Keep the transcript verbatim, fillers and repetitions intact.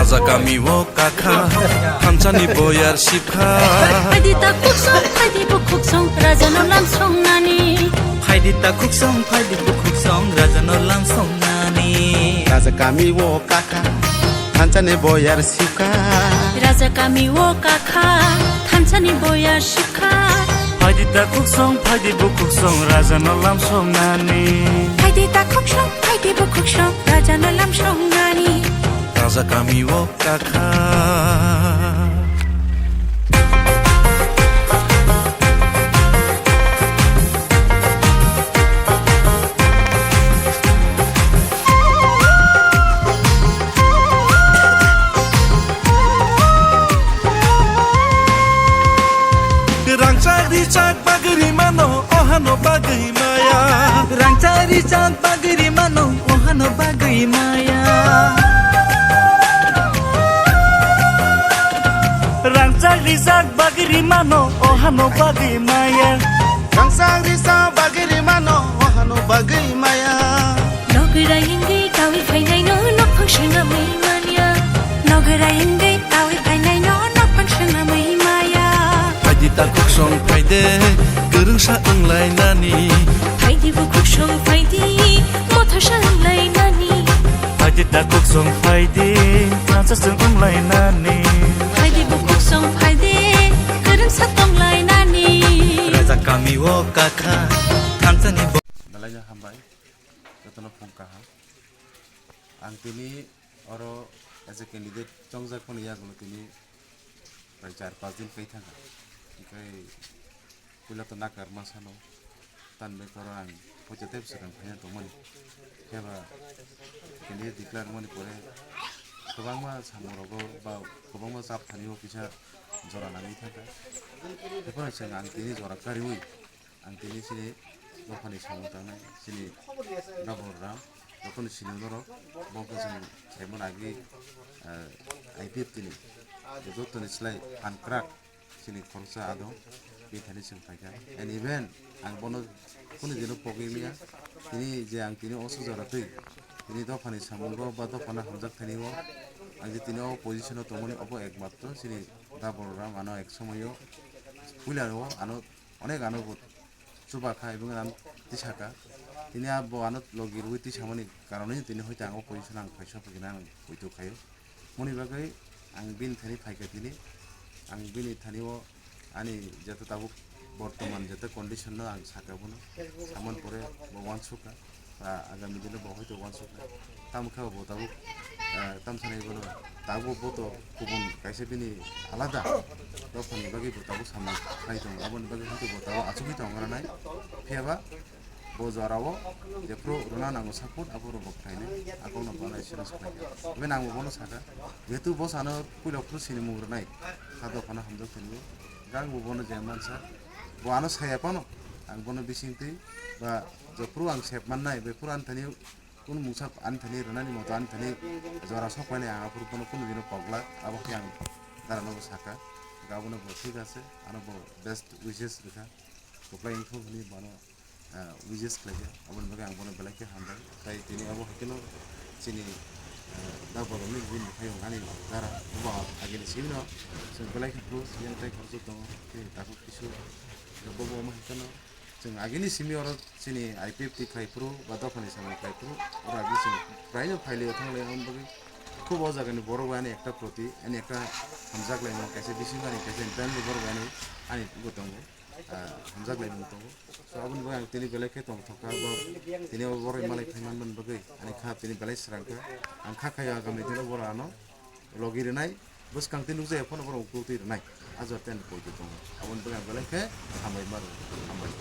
Raja kami o kakha, thansani boyar sipkha. Phaidi ta khuksong, phaidi bukhuksong, raja no lam songnani. Phaidi ta khuksong, phaidi bukhuksong, raja no lam songnani. Raja kami o kakha, thansani boyar sipkha. Raja kami o kakha, thansani boyar sipkha. Phaidi ta khuksong, phaidi bukhuksong, raja no lam songnani. Phaidi ta khuksong, phaidi bukhuksong, raja no lam songnani. Raja kami o kakha. Rangchak richak bagwi rimano, ohano bagwi maya. Rangchak richak bagwi rimano, ohano bagwi maya. Rangchak rijak bagwi rimano, ohano bagwi maya. Rangchak rijak bagwi rimano, ohano bagwi maya. Nogwrai wngwi kawi phainaino nokphang swnamwi manya. Nogwrai wngwi kawi phainaino nokphang swnamwi maya. Phaidi ta khuksong phaidi, kwrwngsa wnglainani. Phaidi bukhuksong phaidi, mothosa wnglainani. Phaidi ta khuksong phaidi, thansa chwng wnglainani. Phaidi bukhuksong phaidi, kwrwngsa tonglainani. Raja kami o kakha, thansani bo- Belai no hambai, jotono phung kaham. Ang tini oro as a candidate chongjak phano yagulo tini prai char pas din kai thangkha. Hinkhe puila to nakar ma sano, tan bai koro ang poito tei bwswk ang phaina tongmani. Phiya ba candidate declare wngmani pore kwbangma samung rogo ba kwbangma chap thani o kisa jora nangwi thangkha. Haiphano chwng ang tini jora kariwi ang tini chini dophani samung tangnai, chini Dabol Ram, jotono sini norok, bo khe chwng saimano agi, eh, I P F T ni, jottoni slai phan kwrak chini khoroksa ado, bini thani chwng phaikha. And even ang bono kunu dino pogwi liya, tini je ang tini o sujara twi, tini dophani samungo ba dophano hamjak thani o, ang je tini o position o tongmani obo ekmatro chini Dabol Ram ano ek somoyo puila o ano onek ano bo chuba kha, ebong ano tisaka. Tini abo ano logi rwi tisamani karonwi tini hoite ang o position ang phaisa phagina ang poito khaio. Moni bagwi ang bini thani phaikha tini. Ang bini thani o ani jeta tabuk bortoman jeta condition no ang saka bono. Saman pore bo wansukha. Ah, agami dino bo hoito wansukha. Tamo khe bo tabuk, ah, tamsani bono tabuk bo to kubun kaisa bini alada dophani bagwi bo tabuk samung khai tongo. Aboni bagwi hoito bo tabuk achugwi tongo ranai. Phiya ba bo jorao jephru rwna nango support, aphuru bo khlainai. Akokno bo nai sino khlainai. Bini ang bo bono sakha. Jehetu bo sano puila phuru sinimung rwnai. Kha dophano hamjak thani. Ang bo bono je mansa. Bo ano saya phano. Ang bono bisingtwi ba jephru ang sep mannai, bephru ani thani kunu mungsa ani thani rwnani moto ani thani jora sok painai ang aphuru bono kunu dino kok glak, abo khe ang dara no bo sakha, abono bo thik ase, ano bo best wishes rwkha, kwplai wngthok hwnwi bono, ah, wishes khlaikha, aboni bagwi ang bono belai khe hambai, tai tini abo hai kheno chini, ah, da borokni bini buphayung ani dara, bo agini simi no chwng belai khe close, yang tai khoroksa tongo, tei tabuk kisu, bo bo omo hai kheno. Chwng agini simi oro chini I P F T khai phuru ba dophani samung khai phuru oro agi chwng praino phailio thanglai aboni bagwi khub o jagani borok bai ani ekta proti ani ekta hamjak laimung kaisa bising ani kaisa family borok bai ani ani bo tongo, ah, hamjak laimung tongo. So aboni bagwi ang tini belai khe tongthok kha bo tini o borok malai phai manmani bagwi ani kha tini belai swrang kha ang kha khaio agami dino borok ano. Logi rwnai, bwskang twi nukjaya phano borok ukultwi rwnai. A jora tei ani poito tongo. Aboni bagwi ang belai khe hambai ma rwo, hambai.